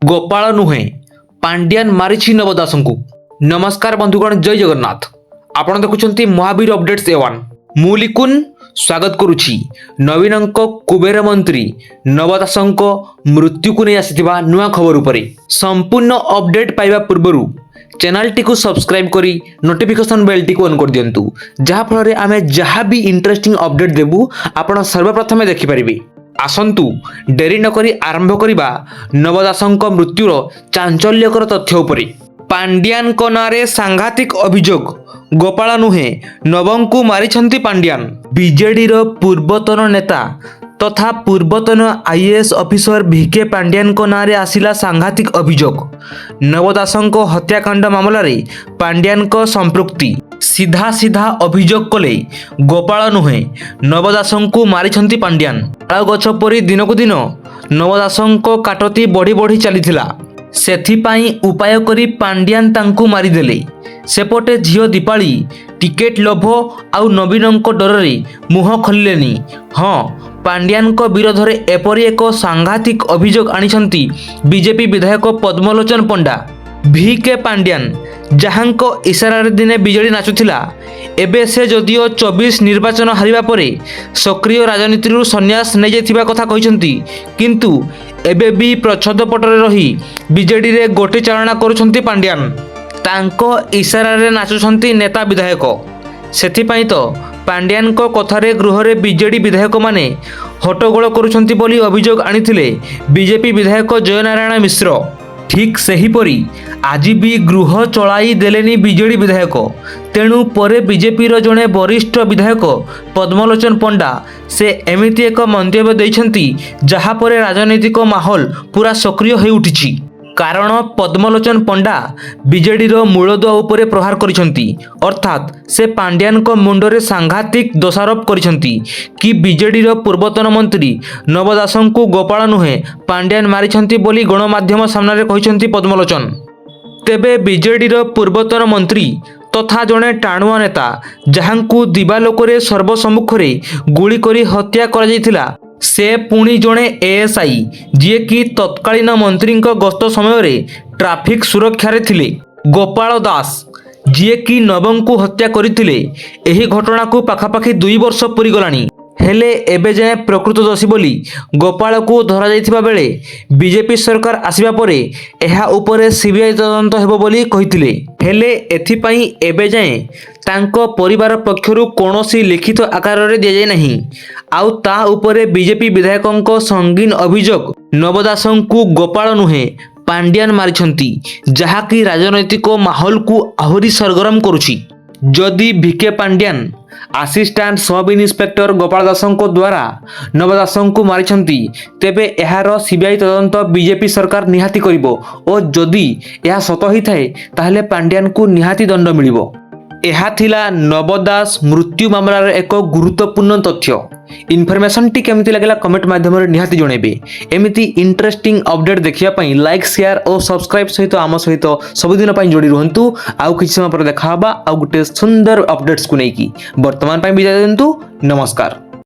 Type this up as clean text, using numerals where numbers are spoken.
ଗୋପାଳ ନୁହେଁ, ପାଣ୍ଡିଆନ ମାରିଛି ନବ ଦାସଙ୍କୁ। ନମସ୍କାର ବନ୍ଧୁଗଣ, ଜୟ ଜଗନ୍ନାଥ। ଆପଣ ଦେଖୁଛନ୍ତି ମହାବୀର ଅପଡେଟ୍ସ ଏ1। ମୁଁ ଲିକୁନ ସ୍ୱାଗତ କରୁଛି ନବୀନଙ୍କ କୁବେର ମନ୍ତ୍ରୀ ନବ ଦାସଙ୍କ ମୃତ୍ୟୁକୁ ନେଇ ଆସିଥିବା ନୂଆ ଖବର ଉପରେ। ସମ୍ପୂର୍ଣ୍ଣ ଅପଡେଟ୍ ପାଇବା ପୂର୍ବରୁ ଚ୍ୟାନେଲଟିକୁ ସବସ୍କ୍ରାଇବ୍ କରି ନୋଟିଫିକେସନ୍ ବେଲ୍ଟିକୁ ଅନ୍ କରିଦିଅନ୍ତୁ, ଯାହାଫଳରେ ଆମେ ଯାହା ବି ଇଣ୍ଟରେଷ୍ଟିଂ ଅପଡେଟ୍ ଦେବୁ, ଆପଣ ସର୍ବପ୍ରଥମେ ଦେଖିପାରିବେ। ଆସନ୍ତୁ, ଡେରି ନକରି ଆରମ୍ଭ କରିବା ନବ ଦାସଙ୍କ ମୃତ୍ୟୁର ଚାଞ୍ଚଲ୍ୟକର ତଥ୍ୟ ଉପରେ। ପାଣ୍ଡିଆନଙ୍କ ନାଁରେ ସାଂଘାତିକ ଅଭିଯୋଗ, ଗୋପାଳ ନୁହେଁ, ନବଙ୍କୁ ମାରିଛନ୍ତି ପାଣ୍ଡିଆନ। ବିଜେଡିର ପୂର୍ବତନ ନେତା ତଥା ପୂର୍ବତନ ଆଇଏଏସ୍ ଅଫିସର ଭିକେ ପାଣ୍ଡିଆନଙ୍କ ନାଁରେ ଆସିଲା ସାଂଘାତିକ ଅଭିଯୋଗ। ନବ ଦାସଙ୍କ ହତ୍ୟାକାଣ୍ଡ ମାମଲାରେ ପାଣ୍ଡିଆନଙ୍କ ସମ୍ପୃକ୍ତି। ସିଧା ସିଧା ଅଭିଯୋଗ କଲେ, ଗୋପାଳ ନୁହେଁ, ନବ ଦାସଙ୍କୁ ମାରିଛନ୍ତି ପାଣ୍ଡିଆନ। ତାଳ ଗଛ ପରି ଦିନକୁ ଦିନ ନବ ଦାସଙ୍କ କାଟତି ବଢ଼ି ବଢ଼ି ଚାଲିଥିଲା। ସେଥିପାଇଁ ଉପାୟ କରି ପାଣ୍ଡିଆନ ତାଙ୍କୁ ମାରିଦେଲେ। ସେପଟେ ଝିଅ ଦୀପାଳି ଟିକେଟ ଲୋଭ ଆଉ ନବୀନଙ୍କ ଡରରେ ମୁହଁ ଖୋଲିଲେନି। ହଁ, ପାଣ୍ଡିଆନଙ୍କ ବିରୋଧରେ ଏପରି ଏକ ସାଂଘାତିକ ଅଭିଯୋଗ ଆଣିଛନ୍ତି ବିଜେପି ବିଧାୟକ ପଦ୍ମଲୋଚନ ପଣ୍ଡା। ଭି କେ ପାଣ୍ଡିଆନ, ଯାହାଙ୍କ ଇସାରାରେ ଦିନେ ବିଜେଡି ନାଚୁଥିଲା, ଏବେ ସେ ଯଦିଓ 24 ନିର୍ବାଚନ ହାରିବା ପରେ ସକ୍ରିୟ ରାଜନୀତିରୁ ସନ୍ନ୍ୟାସ ନେଇଯାଇଥିବା କଥା କହିଛନ୍ତି, କିନ୍ତୁ ଏବେ ବି ପ୍ରଚ୍ଛଦପଟରେ ରହି ବିଜେଡିରେ ଗୋଟି ଚାଳନା କରୁଛନ୍ତି ପାଣ୍ଡିଆନ। ତାଙ୍କ ଇସାରାରେ ନାଚୁଛନ୍ତି ନେତା ବିଧାୟକ। ସେଥିପାଇଁ ତ ପାଣ୍ଡିଆନଙ୍କ କଥାରେ ଗୃହରେ ବିଜେଡି ବିଧାୟକମାନେ ହଟ୍ଟଗୋଳ କରୁଛନ୍ତି ବୋଲି ଅଭିଯୋଗ ଆଣିଥିଲେ ବିଜେପି ବିଧାୟକ ଜୟନାରାୟଣ ମିଶ୍ର। ଠିକ୍ ସେହିପରି ଆଜି ବି ଗୃହ ଚଳାଇ ଦେଲେନି ବିଜେଡି ବିଧାୟକ। ତେଣୁ ପରେ ବିଜେପିର ଜଣେ ବରିଷ୍ଠ ବିଧାୟକ ପଦ୍ମଲୋଚନ ପଣ୍ଡା ସେ ଏମିତି ଏକ ମନ୍ତବ୍ୟ ଦେଇଛନ୍ତି, ଯାହା ପରେ ରାଜନୈତିକ ମାହୋଲ ପୁରା ସକ୍ରିୟ ହୋଇଉଠିଛି। କାରଣ ପଦ୍ମଲୋଚନ ପଣ୍ଡା ବିଜେଡିର ମୂଳଦୁଆ ଉପରେ ପ୍ରହାର କରିଛନ୍ତି। ଅର୍ଥାତ୍ ସେ ପାଣ୍ଡିଆନଙ୍କ ମୁଣ୍ଡରେ ସାଂଘାତିକ ଦୋଷାରୋପ କରିଛନ୍ତି କି ବିଜେଡିର ପୂର୍ବତନ ମନ୍ତ୍ରୀ ନବ ଦାସଙ୍କୁ ଗୋପାଳ ନୁହେଁ, ପାଣ୍ଡିଆନ ମାରିଛନ୍ତି ବୋଲି ଗଣମାଧ୍ୟମ ସାମ୍ନାରେ କହିଛନ୍ତି ପଦ୍ମଲୋଚନ। ତେବେ ବିଜେଡିର ପୂର୍ବତନ ମନ୍ତ୍ରୀ ତଥା ଜଣେ ଟାଣୁଆ ନେତା, ଯାହାଙ୍କୁ ଦିବାଲୋକରେ ସର୍ବସମ୍ମୁଖରେ ଗୁଳି କରି ହତ୍ୟା କରାଯାଇଥିଲା, ସେ ପୁଣି ଜଣେ ଏଏସ୍ଆଇ, ଯିଏକି ତତ୍କାଳୀନ ମନ୍ତ୍ରୀଙ୍କ ଗସ୍ତ ସମୟରେ ଟ୍ରାଫିକ୍ ସୁରକ୍ଷାରେ ଥିଲେ, ଗୋପାଳ ଦାସ, ଯିଏକି ନବଙ୍କୁ ହତ୍ୟା କରିଥିଲେ, ଏହି ଘଟଣାକୁ ପାଖାପାଖି 2 ବର୍ଷ ପୂରିଗଲାଣି। ହେଲେ ଏବେ ଯାଏଁ ପ୍ରକୃତ ଦୋଷୀ ବୋଲି ଗୋପାଳକୁ ଧରାଯାଇଥିବା ବେଳେ ବିଜେପି ସରକାର ଆସିବା ପରେ ଏହା ଉପରେ ସିବିଆଇ ତଦନ୍ତ ହେବ ବୋଲି କହିଥିଲେ। ହେଲେ ଏଥିପାଇଁ ଏବେ ଯାଏଁ ତାଙ୍କ ପରିବାର ପକ୍ଷରୁ କୌଣସି ଲିଖିତ ଆକାରରେ ଦିଆଯାଇ ନାହିଁ। ଆଉ ତା ଉପରେ ବିଜେପି ବିଧାୟକଙ୍କ ସଙ୍ଗୀନ ଅଭିଯୋଗ, ନବ ଦାସଙ୍କୁ ଗୋପାଳ ନୁହେଁ, ପାଣ୍ଡିଆନ ମାରିଛନ୍ତି, ଯାହାକି ରାଜନୈତିକ ମାହୋଲକୁ ଆହୁରି ସରଗରମ କରୁଛି। ଯଦି VK Pandian assistant sub inspector Gopal ଦାସଙ୍କ ଦ୍ୱାରା ନବ ଦାସଙ୍କୁ ମାରିଛନ୍ତି, ତେବେ ଏହାର ସିବିଆଇ ତଦନ୍ତ ବିଜେପି ସରକାର ନିହାତି କରିବ ଓ ଯଦି ଏହା ସତ ହୋଇଥାଏ, ତାହେଲେ ପାଣ୍ଡିଆନକୁ ନିହାତି ଦଣ୍ଡ ମିଳିବ। ଏହା ଥିଲା ନବ ଦାସ ମୃତ୍ୟୁ ମାମଲାର ଏକ ଗୁରୁତ୍ୱପୂର୍ଣ୍ଣ ତଥ୍ୟ। ଇନଫର୍ମେସନଟି କେମିତି ଲାଗିଲା, କମେଣ୍ଟ ମାଧ୍ୟମରେ ନିହାତି ଜଣାଇବେ। ଏମିତି ଇଣ୍ଟରେଷ୍ଟିଂ ଅପଡେଟ୍ ଦେଖିବା ପାଇଁ ଲାଇକ୍, ସେୟାର ଓ ସବସ୍କ୍ରାଇବ୍ ସହିତ ଆମ ସହିତ ସବୁଦିନ ପାଇଁ ଯୋଡ଼ି ରୁହନ୍ତୁ। ଆଉ କିଛି ସମୟ ପରେ ଦେଖା ହେବା ଆଉ ଗୋଟେ ସୁନ୍ଦର ଅପଡେଟ୍ସକୁ ନେଇକି। ବର୍ତ୍ତମାନ ପାଇଁ ବିଦାୟ ଦିଅନ୍ତୁ। ନମସ୍କାର।